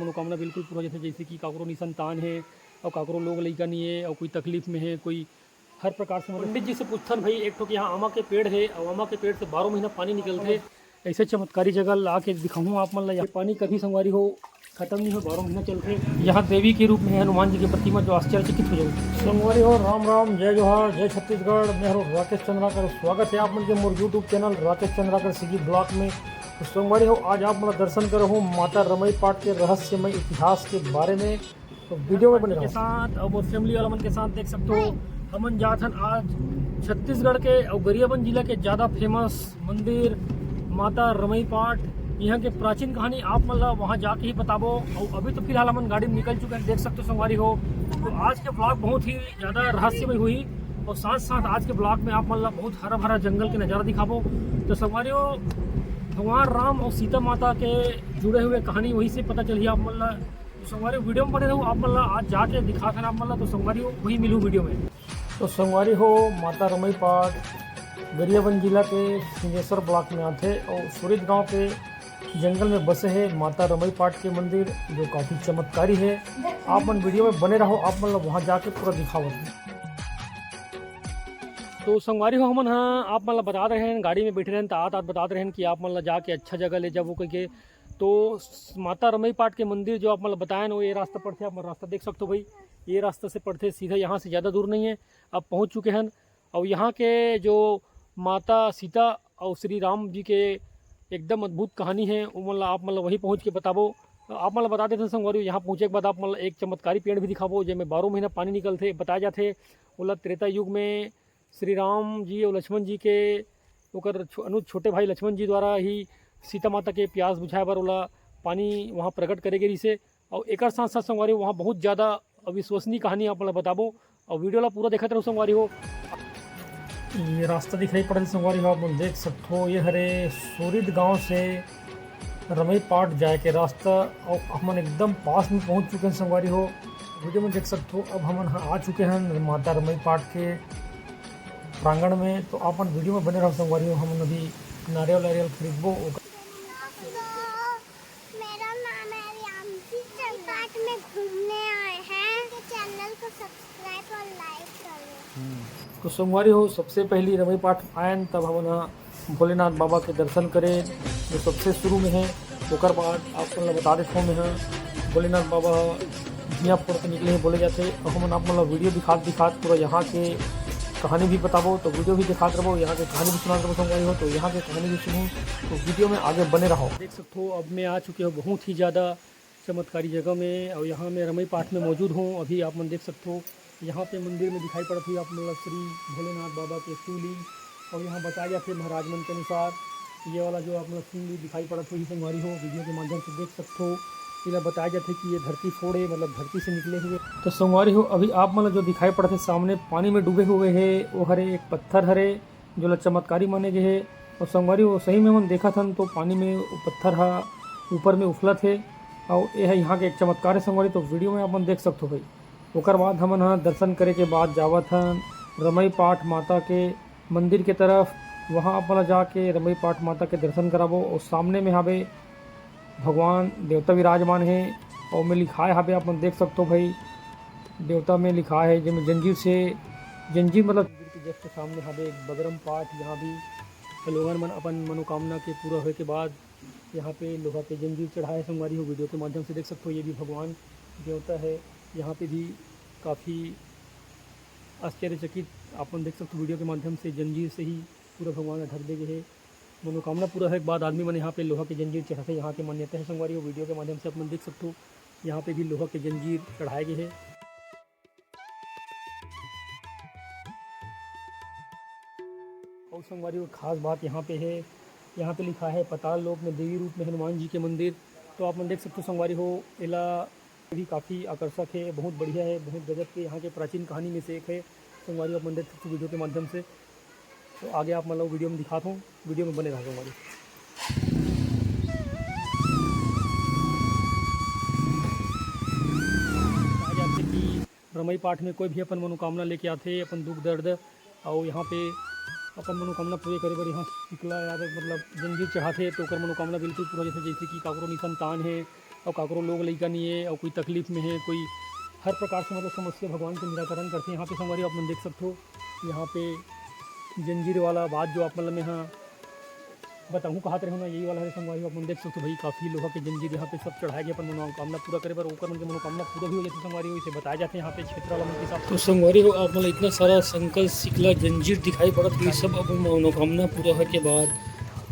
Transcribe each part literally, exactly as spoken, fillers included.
मनोकामना बिल्कुल पूरा हो जाथे, जैसे कि काकरो निसंतान हे और काकरो लोग लइका नहीं है और कोई तकलीफ में है, कोई हर प्रकार से। पंडित जी से पूछथन, भाई, एक ठो के यहाँ आमा के पेड़ है और आमा के पेड़ से बारह महीना पानी निकलथे। ऐसे चमत्कारी जगह ला के दिखाऊँ आप मन ला। यहाँ पानी कभी, संगवारी हो, खत्म नहीं हो, बारह महीना चलथे। यहाँ देवी के रूप में हनुमान जी की प्रतिमा, जो आश्चर्यचकित हो जाओ। संगवारी हो, राम राम, जय जोहार, जय छत्तीसगढ़। मैं हूँ राकेश चंद्राकर। स्वागत है आप मन के मोर YouTube channel Rakesh Chandrakar CG blog में। तो संगवारी हो, आज आप मन ला दर्शन करहूँ माता रमई पाट के रहस्यमय इतिहास के बारे में। तो वीडियो में बने के रहो। साथ और फैमिली वाला मन के साथ देख सकते हो, हमन जात हन आज छत्तीसगढ़ के और गरियाबंद जिला के ज्यादा फेमस मंदिर माता रमई पाट। यहाँ के प्राचीन कहानी आप मन ला वहाँ जाके ही बताबो। और अभी तो फिलहाल हमन गाड़ी में निकल चुके हैं, देख सकते हो संगवारी हो। तो आज के ब्लॉग बहुत ही ज्यादा रहस्यमय हुई और साथ साथ आज के ब्लॉग में आप मन ला बहुत हरा भरा जंगल के नजारा दिखाबो। तो संगवारी हो, भगवान राम और सीता माता के जुड़े हुए कहानी वहीं से पता चली आप मन ला। तो संगवारी हो, वीडियो में बने रहो, आप मन ला आज जाके दिखात हन आप मन ला। तो संगवारी हो, वही मिलू वीडियो में। तो संगवारी हो, माता रमई पाट गरियाबंद जिला के सिंहेश्वर ब्लॉक में आथे और सूरत गांव के जंगल में बसे है माता रमई पाट के मंदिर, जो काफी चमत्कारी है। आप मन वीडियो में बने रहो, आप मन ला वहां जाके पूरा दिखावत हूँ। तो संगवारी हो, हमन ह आप मन ला बतात रहेन, गाड़ी में बैठे रहेन, त आत आत बतात रहेन कि आप मन ला जाके अच्छा जगह ले जाबो कहिके। तो स-, माता रमई पाट के मंदिर जो आप मन ला बताएन, वो ये रास्ता पड़थे। आप मन रास्ता देख सकते हो भाई, ये रास्ता से पड़थे सीधा, यहाँ से ज़्यादा दूर नहीं है। अब पहुँच चुके हैं। और यहाँ के जो माता सीता और श्री राम जी के एकदम अद्भुत कहानी है, वो मन ला आप मन ला वहीं पहुँच के बताबो। आप मन ला बता देते हैं संगवारी, यहाँ पहुँचे के बाद आप मन ला एक चमत्कारी पेड़ भी दिखाबो, जेमे बारह महीना पानी निकलथे। बताया जाथे, ओला त्रेता युग में श्री राम जी और लक्ष्मण जी के, ओकर छो-, अनुज छोटे भाई लक्ष्मण जी द्वारा ही सीता माता के प्यास बुझाए बर ओला पानी वहाँ प्रकट करे गे रिहिसे। और एकर साथ साथ संगवारी हो, वहाँ बहुत ज़्यादा अविश्वसनीय कहानी आप मन ला बताबो और वीडियो ला पूरा देखत रहो संगवारी हो। ये रास्ता दिखाई पड़त हे संगवारी हो, आप मन देख सकथो, ये हरे सूरत गांव से रमई पाट जाए के रास्ता। और हमन एकदम पास में पहुंच चुके हैं संगवारी हो, वीडियो में देख सकथो। अब हमन ह आ चुके हैं माता रमई पाट के प्रांगण में, तो आप मन वीडियो में बने रहो संगवारी हो। हमन अभी नारियल वारियल खरीदबो। मेरा नाम है रियांशी, रमई पाट में घूमने आए हैं। चैनल को सब्सक्राइब और लाइक करें। तो संगवारी हो, सबसे पहली रमई पाट आयन, तब हमन ह भोलेनाथ बाबा के दर्शन करे, जो सबसे शुरू में है। ओकर बाद आप मन ल बता देथों, मैं ह भोलेनाथ बाबा ह भुइयां फोर के निकले हे बोले जाथे। और हमन आप मन ल वीडियो दिखात दिखात पूरा यहाँ के कहानी भी बताबो, तो वीडियो भी दिखात रहबो, यहाँ के कहानी भी सुनात रहबो संगवारी हो। तो यहाँ के कहानी भी सुनहू, तो वीडियो में आगे बने रहो। देख सकथो, अब मैं आ चुके हो बहुत ही ज़्यादा चमत्कारी जगह में, और यहाँ मैं रमई पाट में मौजूद हूँ। अभी आप मन देख सकथो, यहाँ पे मंदिर में दिखाई पड़त हुई आप मन ला श्री भोलेनाथ बाबा के शिवलिंग। और यहाँ बताया जाथे महाराज मन के अनुसार, ये वाला जो आप मन ला शिवलिंग दिखाई पड़त हुई संगवारी हो, वीडियो के माध्यम से देख सकथो, एला बताया जाथे कि ये धरती फोड़ है, मतलब धरती से निकले हुए। तो संगवारी हो, अभी आप मन ला जो दिखाई पड़त है सामने पानी में डूबे हुए है, वो हरे एक पत्थर हरे, जो ला चमत्कारी माने गे हे। और संगवारी हो, सही में हमन देखत हन तो पानी में वो पत्थर हा ऊपर में उफलत हे। और ये ह यहाँ के एक चमत्कार है संगवारी, तो वीडियो में आप मन देख सकथो भाई। ओकर बाद हमन ह दर्शन करे के बाद जावत हन रमई पाट माता के मंदिर के तरफ। वहाँ आप मन ला जाके रमई पाट माता के दर्शन कराबो। और सामने में हावे भगवान देवता विराजमान हे, और में लिखाय हावे, आप मन देख सकथो भाई, देवता में लिखाय हे, जेमे जंजीर से, जंजीर मतलब जंजीर के just सामने हावे एक बगरम पाट, जहाँ भी लोगन मन अपन मनोकामना के पूरा होए के बाद यहाँ पे लोहा के जंजीर चढ़ाए हे संगवारी हो। वीडियो के माध्यम से देख सकथो, ये भी भगवान देवता है। यहाँ पे भी काफ़ी आश्चर्यचकित आप मन देख सकथो, वीडियो के माध्यम से जंजीर से ही पूरा भगवान ला ढक दे गे हे। मनोकामना पूरा होए के बाद आदमी मन यहाँ पे लोहा के जंजीर चढ़ाथे, यहाँ के मान्यता है संगवारी हो। वीडियो के माध्यम से आप मन देख सकथो, यहाँ पे भी लोहा के जंजीर चढ़ाए गे हे। और संगवारी हो, खास बात यहाँ पे है, यहाँ पे लिखा है पाताल लोक में देवी रूप में हनुमान जी के मंदिर। तो आप मन देख सकथो संगवारी हो, एला भी काफ़ी आकर्षक है, बहुत बढ़िया है, बहुत गजब के यहाँ के प्राचीन कहानी में से एक है। संगवारी हो, आप मन देख सकथो वीडियो के माध्यम से। तो आगे आप मन ला वीडियो में दिखात हूँ, वीडियो में बने रहो संगवारी। कहा जाथे कि रमई पाठ में कोई भी अपन मनोकामना लेके आथे, अपन दुख दर्द, और यहाँ पे अपन मनोकामना पूरे करे बर यहाँ शीतला या मतलब जंजीर चढ़ाथे, तो ओकर मनोकामना बिल्कुल पूरा हो जाथे। जैसे कि काकरो निसंतान है, अउ काकरो लोग लइका नहीं है, अउ कोई तकलीफ में है, कोई हर प्रकार से मतलब समस्या भगवान के निराकरण करथे। यहाँ पे संगवारी हो आप मन देख सकथो, यहाँ पे जंजीर वाला बात जो आप मन ल मैं हाँ बताहूँ कहत रहे ना, यही वाला है संगवारी हो। आप मन देख सकथो भाई, काफ़ी लोहा के जंजीर यहाँ पे सब चढ़ाए गए अपन मनोकामना पूरा करे बर। ओकर मन के मनोकामना पूरा भी हो जाथे संगवारी हो, इसे बताया जाथे यहाँ पे क्षेत्र वाला मन के हिसाब से। तो संगवारी हो, आप मन ल इतना सारा संकल, सिकला, जंजीर दिखाई पड़त, ये सब अपन मनोकामना पूरा होए के बाद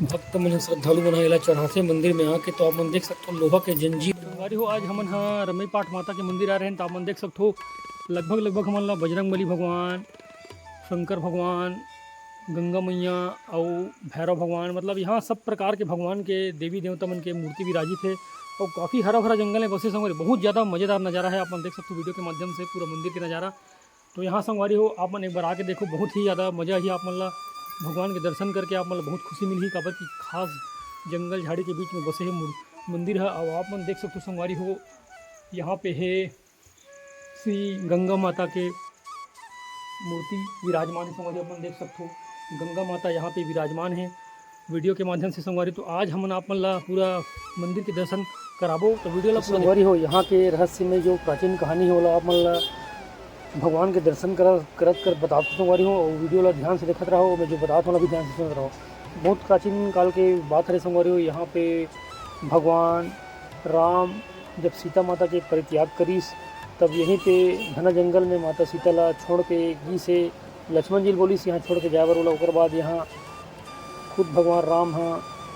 भक्त मन ह, श्रद्धालु मन ह एला चढ़ाथे मंदिर में आके। तो आप मन देख सकथो लोहा के जंजीर। संगवारी हो, आज हमन ह रमई पाट माता के मंदिर आ रहे हैं, तो आप मन देख सकथो लगभग लगभग हमन ला बजरंग बली भगवान, शंकर भगवान, गंगा मैया अउ भैरव भगवान, मतलब यहाँ सब प्रकार के भगवान के, देवी देवता मन के मूर्ति विराजित है। और काफ़ी हरा भरा जंगल में बसे संगवारी, बहुत ज़्यादा मज़ेदार नज़ारा है। आप मन देख सकथो वीडियो के माध्यम से पूरा मंदिर के नज़ारा। तो यहाँ संगवारी हो, आप मन एक बार आके देखो, बहुत ही ज़्यादा मज़ा ही आप मन ला भगवान के दर्शन करके आप मन ला बहुत खुशी मिलही, काबर कि खास जंगल झाड़ी के बीच में बसे है मूर-, मंदिर है। और आप मन देख सकथो संगवारी हो, यहाँ पे है श्री गंगा माता के मूर्ति विराजमान है संगवारी, अपन देख सकथो गंगा माता यहाँ पे विराजमान है। वीडियो के माध्यम से संगवारी, तो आज हमन आप मन ला पूरा मंदिर के दर्शन कराबो, तो वीडियो ला तो पूरा संगवारी हो, यहाँ के रहस्यमय जो प्राचीन कहानी है, ओला आप मन ला भगवान के दर्शन करा करत करत बताओ संगवारी हो, और वीडियो ला ध्यान से देखत रहो, मैं जो बताओ ओला भी ध्यान से सुनत रहो। बहुत प्राचीन काल के बात हरे संगवारी हो, यहाँ पे भगवान राम जब सीता माता के परित्याग करिस, तब यहीं पे घना जंगल में माता सीता ला छोड़ के गिस हे। लक्ष्मण जी ल बोलिस यहाँ छोड़ के जाए बर ओला। ओकर बाद यहाँ खुद भगवान राम ह,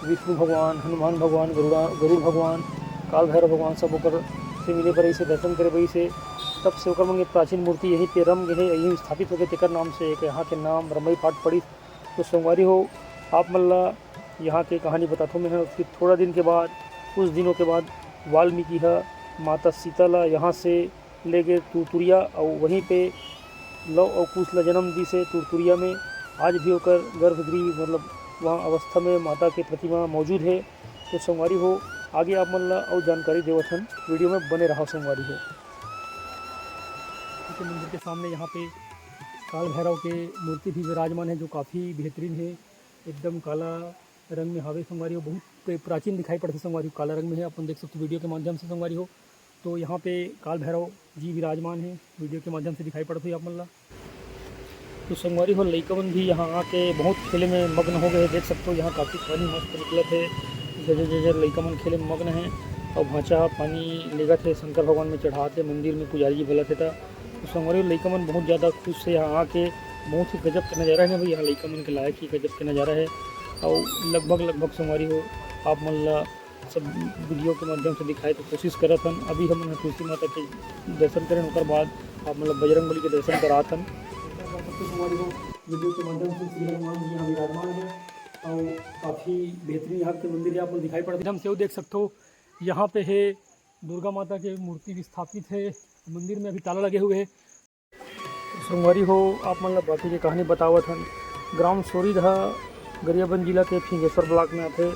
विष्णु भगवान, हनुमान भगवान, गरुड़ा, गरुड़ भगवान, काल भैरव भगवान सब ओकर से मिले बर अइसे दर्शन करे बर अइसे। तब से ओकर मन के प्राचीन मूर्ति यहीं पे रम गे हे, यहीं स्थापित हो गए, तेकर नाम से एक यहाँ के नाम रमई पाट पड़िस। तो संगवारी हो, आप मन ला यहाँ के कहानी बताथों मैं ह। फिर थोड़ा दिन के बाद, कुछ दिनों के बाद वाल्मीकि ह माता सीता ला यहाँ से ले गए तुरतुरिया, और वहीं पे लव और कुश ला जन्म दिस हे तुरतुरिया में। आज भी ओकर गर्भगृह, मतलब वहाँ अवस्था में माता के प्रतिमा मौजूद है। तो संगवारी हो, आगे आप मन ला और जानकारी देवत हन, वीडियो में बने रहो संगवारी हो। के मंदिर के सामने यहाँ पे काल भैरव के मूर्ति भी विराजमान है, जो काफ़ी बेहतरीन है, एकदम काला रंग में हावे संगवारी हो, बहुत प्राचीन दिखाई पड़थे संगवारी हो, काला रंग में है। अपन देख सकते वीडियो के माध्यम से संगवारी हो, तो यहाँ पे काल भैरव जी विराजमान है, वीडियो के माध्यम से दिखाई पड़थे आप मन ला। तो संगवारी हो, लइका मन भी यहाँ आके बहुत खेले में मग्न हो गए हैं। देख सकते हो यहाँ काफ़ी पानी मस्त निकलत है, जजर जजर लइका मन खेले में मग्न है। और भांचा पानी लेगत है, शंकर भगवान में चढ़ाते मंदिर में पुजारी जी बोलत है। तो संगवारी हो, लइका मन बहुत ज़्यादा खुश है यहाँ आके, बहुत ही गजब का नज़ारा है ना भाई, यहाँ लइका मन के लायक ही गजब का नज़ारा है। और लगभग लगभग संगवारी हो, आप मन ला सब वीडियो के माध्यम से दिखाए के कोशिश करत हन। अभी हमन ह तुलसी माता के दर्शन करेन, ओकर बाद आप मन ला बजरंग बली के दर्शन करात हन। वीडियो के माध्यम से श्री हनुमान जी यहाँ विराजमान है और काफ़ी बेहतरीन यहाँ के मंदिर है, आप मन दिखाई पड़त है। हम सेव देख सकते हो, यहाँ पे है दुर्गा माता के मूर्ति भी स्थापित है। मंदिर में अभी ताला लगे हुए है। संगवारी हो, आप मन ला बाकी के कहानी बतावत हन। ग्राम सोरीद ह गरियाबंद जिला के फिंगेश्वर ब्लॉक में आथे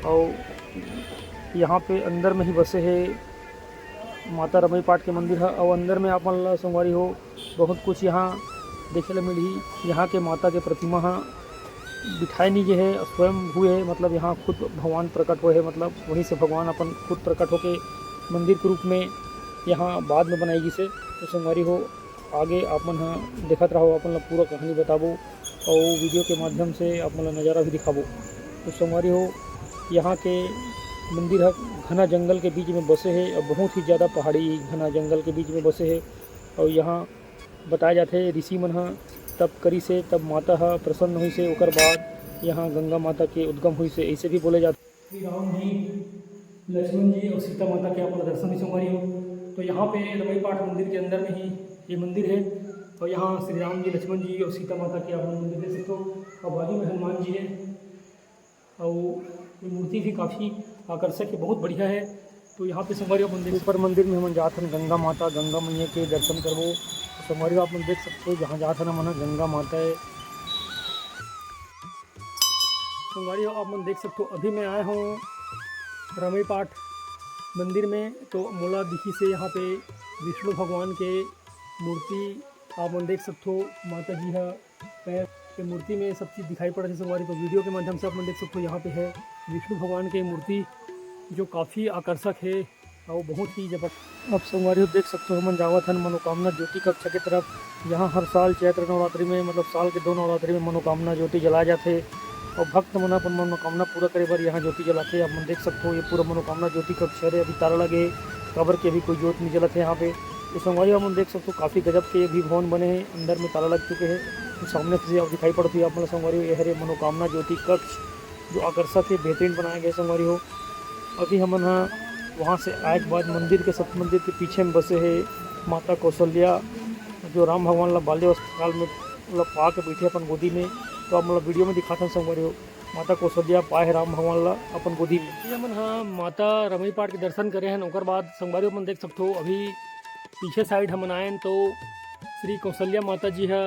और यहाँ पे अंदर में ही बसे है माता रमई पाट के मंदिर ह। और अंदर में आप मन ला संगवारी हो, बहुत कुछ यहाँ देखे ला मिलही। यहाँ के माता के प्रतिमा ह बिठाए नहीं गए है, स्वयं हुए है, मतलब यहाँ खुद भगवान प्रकट हुए है, मतलब वहीं से भगवान अपन खुद प्रकट होके मंदिर के रूप में यहाँ बाद में बनाई गिस हे। तो संगवारी हो, आगे आप मन ह देखत रहो, अपन ला पूरा कहानी बताबो और वीडियो के माध्यम से आप मन ला नज़ारा भी दिखाबो। तो संगवारी हो, यहाँ के मंदिर ह घना जंगल के बीच में बसे है और बहुत ही ज़्यादा पहाड़ी घना जंगल के बीच में बसे है। और यहाँ बताया जाथे ऋषि मन ह तप करिस हे, तब माता ह प्रसन्न होइस हे। ओकर बाद यहाँ गंगा माता के उद्गम होइस हे, ऐसे भी बोले जाथे। श्री राम जी, लक्ष्मण जी और सीता माता के आप लोग दर्शन भी संगवारी हो। तो यहाँ पे रमई पाट मंदिर के अंदर में ही ये मंदिर है और यहाँ श्री राम जी, लक्ष्मण जी और सीता माता के आप लोग मंदिर देख सकते हो और बाजू में हनुमान जी है। और ये मूर्ति भी काफ़ी आकर्षक है, बहुत बढ़िया है। तो यहाँ पे संगवारी आप मन देख ऊपर मंदिर में हमन जात हन, गंगा माता, गंगा मैया के दर्शन करबो। तो संगवारी आप मन देख सकते हो, जहाँ जात हन हमन, गंगा माता है। संगवारी हो, आप मन देख सकते हो, अभी मैं आया हूँ रमई पाट मंदिर में, तो मोला दिखिस हे यहाँ पे विष्णु भगवान के मूर्ति आप मन देख सकते हो। माता जी ह पैर के मूर्ति में सब चीज़ दिखाई पड़त हे संगवारी। तो वीडियो के माध्यम से आप मन देख सकते हो, यहाँ पे है विष्णु भगवान के मूर्ति जो काफ़ी आकर्षक है। अउ बहुत ही जबरदस्त। अब संगवारी हो देख सकते हो, हमन जावत हन मनोकामना ज्योति कक्ष के तरफ। यहाँ हर साल चैत्र नवरात्रि में, मतलब साल के दो नवरात्रि में मनोकामना ज्योति जलाए जाथे और भक्त मन अपन मनोकामना पूरा करे बर यहाँ ज्योति जलाथे। आप मन देख सकते हो, ये पूरा मनोकामना ज्योति कक्ष हरे, अभी ताला लगे हे, काबर के अभी कोई ज्योत नहीं जलत है यहाँ पे। तो संगवारी हो, आप मन देख सकते हो, काफ़ी गजब के ये भी भवन बने हैं, अंदर में ताला लग चुके हैं। तो सामने से आप दिखाई पड़ती है आप मन ला संगवारी हो, ये हरे मनोकामना ज्योति कक्ष, जो आकर्षक है, बेहतरीन बनाया गया है संगवारी हो। अभी हमन ह वहाँ से आए के बाद मंदिर के, सत मंदिर के पीछे में बसे हे माता कौशल्या, जो राम भगवान ला बाल्यवस्था काल में मतलब पा के बैठे अपन गोदी में। तो आप मतलब वीडियो में दिखाथन संगवारी हो, माता कौशल्या पाए हे राम भगवान ला अपन गोदी में। ये हमन ह माता रमई पाट के दर्शन करे हन, ओकर बाद संगवारी हो अपन देख सकथो, अभी पीछे साइड हमन आए हन तो श्री कौशल्या माता जी ह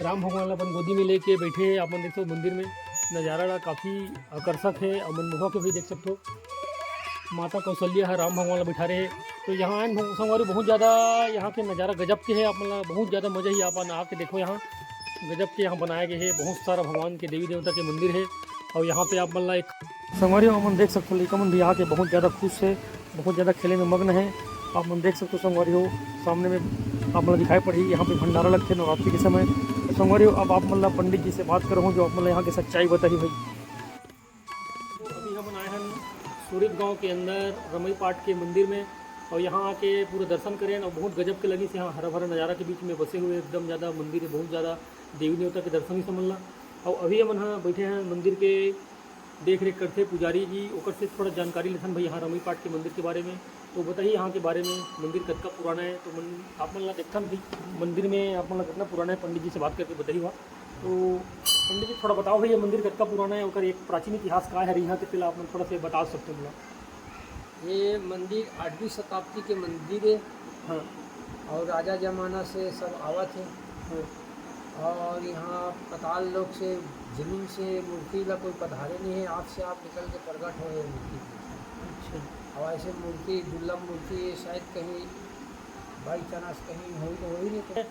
राम भगवान ला अपन गोदी में लेके बैठे हे। आप मन देख सकथो मंदिर में नजारा ला काफ़ी आकर्षक है और मनमोहक है भी देख सकथो। माता कौशल्या ह राम भगवान ला बैठा रहे। तो यहाँ आए न संगवारी, बहुत ज़्यादा यहाँ के नज़ारा गजब के है। आप मन ला बहुत ज़्यादा मज़ा ही, आप मन आके देखो, यहाँ गजब के यहाँ बनाया गया है। बहुत सारा भगवान के, देवी देवता के मंदिर है और यहाँ पे आप मन ला एक संगवारी हो, आप मन देख सकथो, लइका मन भी आके बहुत ज़्यादा खुश है, बहुत ज़्यादा खेले में मग्न है। आप मन देख सकथो संगवारी हो, सामने में आप मन ला दिखाई पड़ही, यहाँ पे भंडारा लगथे नवरात्रि के समय। तो संगवारी हो, अब आप मन ला पंडित जी से बात करहूँ, जो आप मन ला यहाँ के सच्चाई बताही भाई। अभी हमन आए हन सूरत गांव के अंदर रमई पाट के मंदिर में और यहाँ आके पूरा दर्शन करे हन और बहुत गजब के लगिस। यहाँ हरा भरा नज़ारा के बीच में बसे हुए एकदम ज़्यादा मंदिर है, बहुत ज़्यादा देवी देवता के दर्शन ही समझ ला। और अभी हमन ह बैठे हैं मंदिर के देख रेख करथे पुजारी जी, ओकर से थोड़ा जानकारी लेथन भाई यहाँ रमई पाट के मंदिर के बारे में। तो बताही यहाँ के बारे में, मंदिर कतका पुराना है। तो मन, आप मन ला देखथन भी मंदिर में, आप मन ला कितना पुराना है, पंडित जी से बात करके बताही हुआ। तो पंडित जी, थोड़ा बताओ भाई, ये मंदिर कतका पुराना है, ओकर एक प्राचीन इतिहास का है यहाँ के, तेला आप मन थोड़ा से बता सकते हो मोला? ये मंदिर आठवीं शताब्दी के मंदिर है। हाँ। और राजा जमाना से सब आवत है। हाँ। और यहाँ पताल लोक से, जमीन से मूर्ति ला कोई पधारे नहीं है, आप से आप निकल के प्रकट हो ये मूर्ति। अच्छा। और ऐसे मूर्ति, दुर्लभ मूर्ति, ये शायद कहीं by chance कहीं होई तो होई नहीं तो।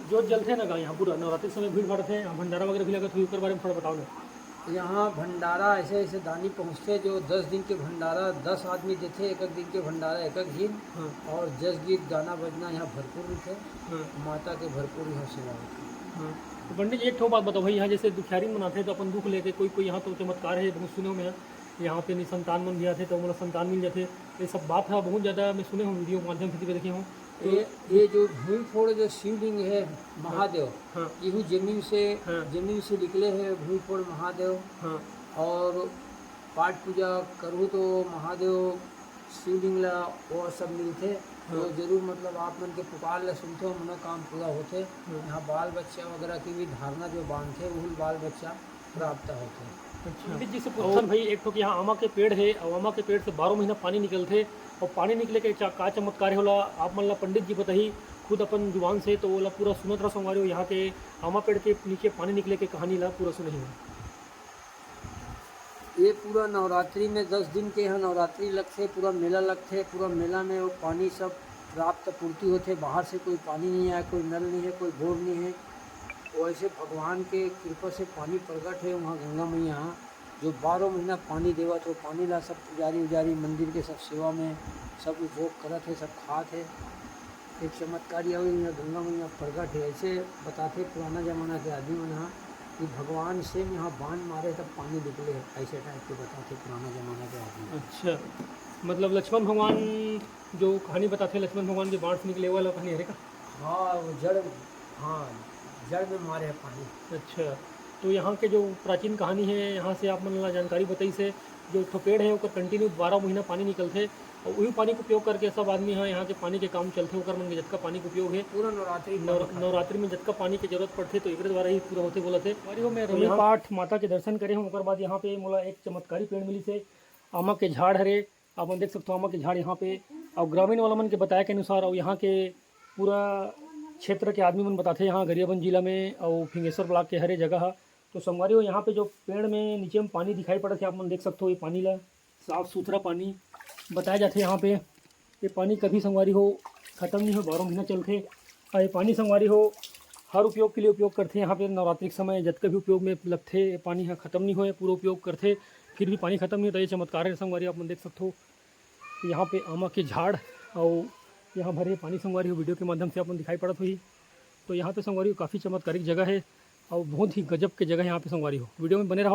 जोत जलथे ना गा यहाँ पूरा नवरात्रि समय भीड़ भाड़ थे, यहाँ भंडारा वगैरह भी लगत हुई, ओकर बारे में थोड़ा बताओ ना। यहाँ भंडारा ऐसे ऐसे दानी पहुँचते, जो दस दिन के भंडारा दस आदमी देथे, एक एक दिन के भंडारा एक एक झिन। हाँ। और जस गीत गाना बजना यहाँ भरपूर रहिथे। हाँ। माता के भरपूर यहाँ सेवा होथे। हाँ। तो पंडित जी, एक ठो बात बताओ भाई, यहाँ जैसे दुखियारी मनाथे तो अपन दुख लेके कोई कोई यहाँ तो चमत्कार है, बहुत सुने में है, यहाँ पे निसंतान मन भी आथे तो मोला संतान मिल जाथे। ये सब बात है बहुत ज़्यादा मैं सुने हूँ, वीडियो के माध्यम से भी देखे हूँ। तो ये, ये जो भुईं फोड़ जो शिवलिंग है महादेव, हाँ। इहू जमीन से, हाँ। जमीन से निकले हैं भुईं फोड़ महादेव। हाँ। और पाठ पूजा करूँ तो महादेव शिवलिंग ला वो सब मिलथे। हाँ। तो जरूर मतलब आप मन के पुकार ला सुनथे, मनोकाम पूरा होथे। हाँ। यहाँ बाल बच्चा वगैरह की भी धारणा जो बांधथे, उहुल बाल बच्चा प्राप्त होथे। अच्छा। पंडित जी से पूछथन भाई, एक ठो कि यहाँ आमा के पेड़ है और आमा के पेड़ से बारह महीना पानी निकलथे और पानी निकले के चा-, का चमत्कार है, ओला आप मन ला पंडित जी बताही खुद अपन जुबान से, तो ओला पूरा सुनत रह संगवारी हो, यहाँ के आमा पेड़ के नीचे पानी निकले के कहानी ला पूरा सुनही। ये पूरा नवरात्रि में दस दिन के यहाँ नवरात्रि लगथे, पूरा मेला लगथे। पूरा मेला में वो पानी सब प्राप्त पूर्ति होथे, बाहर से कोई पानी नहीं आए, कोई नल नहीं है, कोई बोर नहीं है। वैसे भगवान के कृपा से पानी प्रकट है वहाँ गंगा मैया, जो बारह महीना पानी देवत हो, पानी ला सब पुजारी उजारी मंदिर के सब सेवा में सब उपभोग करत है, सब खात है। एक चमत्कारी अउ यहाँ गंगा मैया प्रकट है, ऐसे बताथे पुराना जमाना के आदमी मन ह कि भगवान से यहाँ बाण मारे तब पानी निकले, ऐसे टाइप के बताथे पुराना जमाना के आदमी। अच्छा, मतलब लक्ष्मण भगवान जो कहानी बताथे, लक्ष्मण भगवान के बाण से निकले वाला कहानी हरे का? हाँ, वो जड़, हाँ, जड़ में मारे है पानी। अच्छा, तो यहाँ के जो प्राचीन कहानी है, यहाँ से आप मन ला जानकारी बताइस हे, जो एक ठो पेड़ है, ओकर continue बारह महीना पानी निकलथे, और उही पानी के उपयोग करके सब आदमी ह यहाँ के पानी के काम चलथे, ओकर मन के जतका पानी के उपयोग है, पूरा नवरात्रि नवर-, पानी खाथे। नवरात्रि में जतका पानी के जरूरत पड़थे, तो एकरे द्वारा ही पूरा होथे बोलत हे। संगवारी हो, मैं तो रमई यहाँ पाठ माता के दर्शन करे हूँ, ओकर बाद यहाँ पे मोला एक चमत्कारी पेड़ मिलिस हे, आमा के झाड़ हरे, आप मन देख सकथो आमा के झाड़ यहाँ पे, और ग्रामीण वाला मन के बताए के अनुसार, और यहाँ के पूरा क्षेत्र के आदमी मन बताथे, यहाँ गरियाबंद जिला में और फिंगेश्वर ब्लॉक के हरे जगह ह। तो संगवारी हो, यहाँ पे जो पेड़ में नीचे में पानी दिखाई पड़त हे, आप मन देख सकथो, ये पानी ला, साफ सुथरा पानी बताया जाथे यहाँ पे। ये पानी कभी संगवारी हो खत्म नहीं हो, बारह महीना चलथे। और ये पानी संगवारी हो हर उपयोग के लिए उपयोग करथे। यहाँ पे नवरात्रि के समय जतका भी उपयोग में लगथे, ये पानी ह खत्म नहीं होए, पूरा उपयोग करथे, फिर भी पानी खत्म नहीं होता। ये चमत्कार है संगवारी, आप मन देख सकथो। तो यहाँ पे आमा के झाड़ अउ यहाँ भरे पानी संगवारी हो, वीडियो के माध्यम से अपन दिखाई पड़त होही। तो यहाँ पे संगवारी हो काफ़ी चमत्कारिक जगह है और बहुत ही गजब के जगह यहाँ पे संगवारी हो। वीडियो में बने रहो।